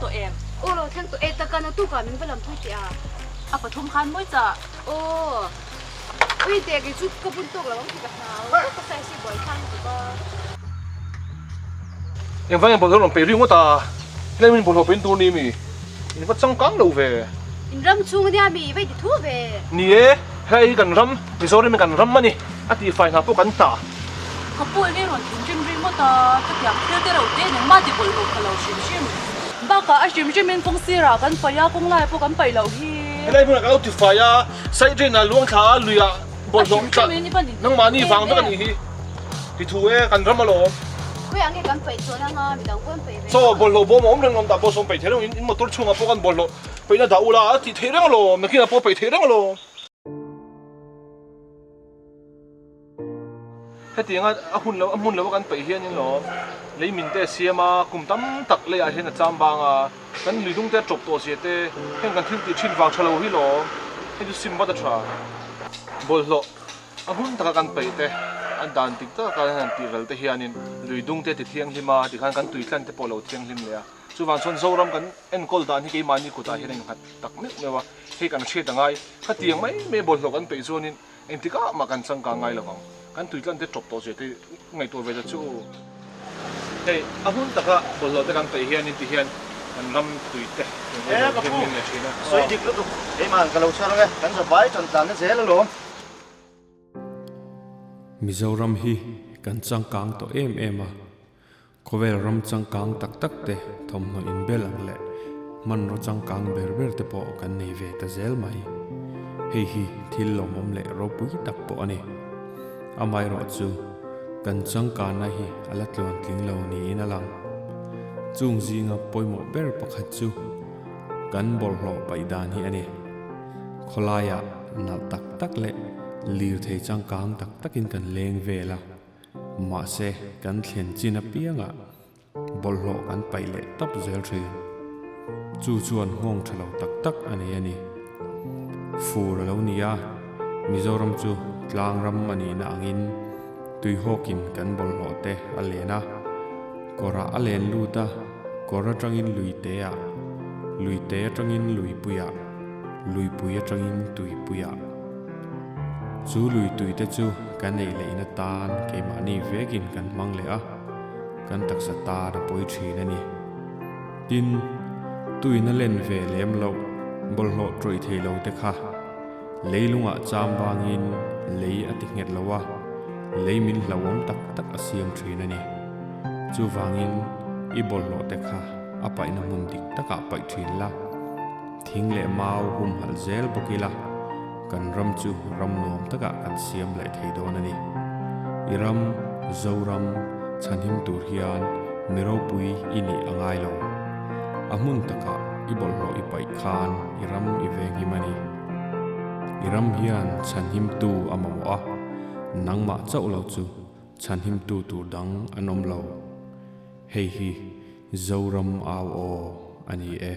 tawh em? Aw lo thleng tawh e, taka naktukah min va lam pui teh a. A pathum khan mawi chah. Aw. Ui teh kei chu ka bun tawk lo ang tih ka hlau. Ka size hi buai thlak lutuk a. Engvang in bawlhhlawh rawn peih ringawt a, tlem in bawlhhlawh peih tur ni mi? In va changkang lo ve. In ram chhung ania mi va i ti thu ve. Ni e, helai hi kan ram, Mizoram hi kan ram a ni, a tih fai hna pawh kan hna. Ka pu enge rawn thinrim ringawt a, ka tiang thil te reuh te engmah ti bawlhhlawh pha lo hrim hrim. Bakah a hrim hrim in kawng sirah kan paih a, kawng laiah pawh kan paih loh hi. Helai hmunah kan lo ti fai a, side drain ah luang thla a, luiah bawlhhlawh tla nangmahni vang vek a nih hi. Ti thu e, kan ram alawm. Khawiah nge kan paih chuan anga midang pawh an paih ve. Chaw bawlhhlawh bawm a awm reng alawm, dah pawh sawm paih thei reng in motor chhungah pawh kan bawlhhlawh paihna dah ula a ti thei reng alawm, nakinah pawh paih thei reng alawm. Hetianga a hun lo a hmun lo a kan peih hianin lawm lei min te a siam a, kum tam tak leiah hian a cham bang a, kan lui dung te a tawp tawh zia te, heng kan thil tih thin vang tha lo hi lawm, hei chu sim vat a tha. Bawlhhlawh a hmun taka kan peih te, a dan dik taka kan han tih ral te hianin lui dung te a ti thianghlim a, tikhan kan tui tlan te pawh a lo thianghlim leh a, chuvang chuan Zoram kan enkawl dan hi keimahni kutah hian a innghat tak meuh meuh a, hei kan hriat a ngai, khatiang mai mai bawlhhlawh kan peih chuanin Engtikah mah kan changkang ngai lo vang. Kan tuitlan te tawp tawh zia te ngaihtuah ve ta chu. Hei a hmun taka bawlhhlawh te kan peih hianin ti hian kan ram tui te E ka pu, sawi dik lutuk. Keimah ka lo chhar ang e, kan zavai tan tlanna zel alawm. Mizoram hi kan changkang tawh em em a, Khawvel ram changkang tak tak te thawmhnaw inbel ang leh hmanraw changkang ber ber te pawh kan nei ve ta zel mai. Hei hi thil lawmawm leh ropui tak pawh a ni. Amaherawhchu, kan changkanna hi a la tluan tling lo niin a lang. Chung zinga pawimawh ber pakhat chu kan bawlhhlawh paih dan hi a ni. Khawlaiah nalh tak tak leh lirthei changkang tak takin kan leng vel a. Mahse, kan thlen chin apiangah bawlhhlawh kan paih leh tawp zel thin. Chu chuan nghawng tha lo tak tak a nei a ni. Fur a lo ni a, Mizoram chu tlang ram a nihna angin tuihawkin kan bawlhhlawh te a len a, kawrah a len lut a, kawr atangin luiteah, luite atangin luipuiah, luipui atangin tuipuiah. Chu lui tui te chu kan ei leh in atan keimahni vekin kan hmang leh a, kan taksa tan a pawi thin a ni. Tin, tuin a len ve lem loh bawlhhlawh tawih thei lo te kha leilungah cham vangin lei a ti nghet lo a, lei min hlauhawm tak tak a siam thin a ni. Chuvangin i bawlhhlawh te kha a paihna hmun dik takah paih thin la. Thing leh mau humhalh zel bawk ila, kan ram chu ram nuam takah kan siam leh thei dawn a ni. I ram, Zoram, chhanhim tur hian mi ropui i nih a ngai lo. A hmun takah i bawlhhlawh i paih khan i ram i venghim a ni. I ram hian chhanhimtu a mamawh a, nangmah chauh lo chu chhanhimtu tur dang an awm lo. Hei hi Zoram au aw a ni e.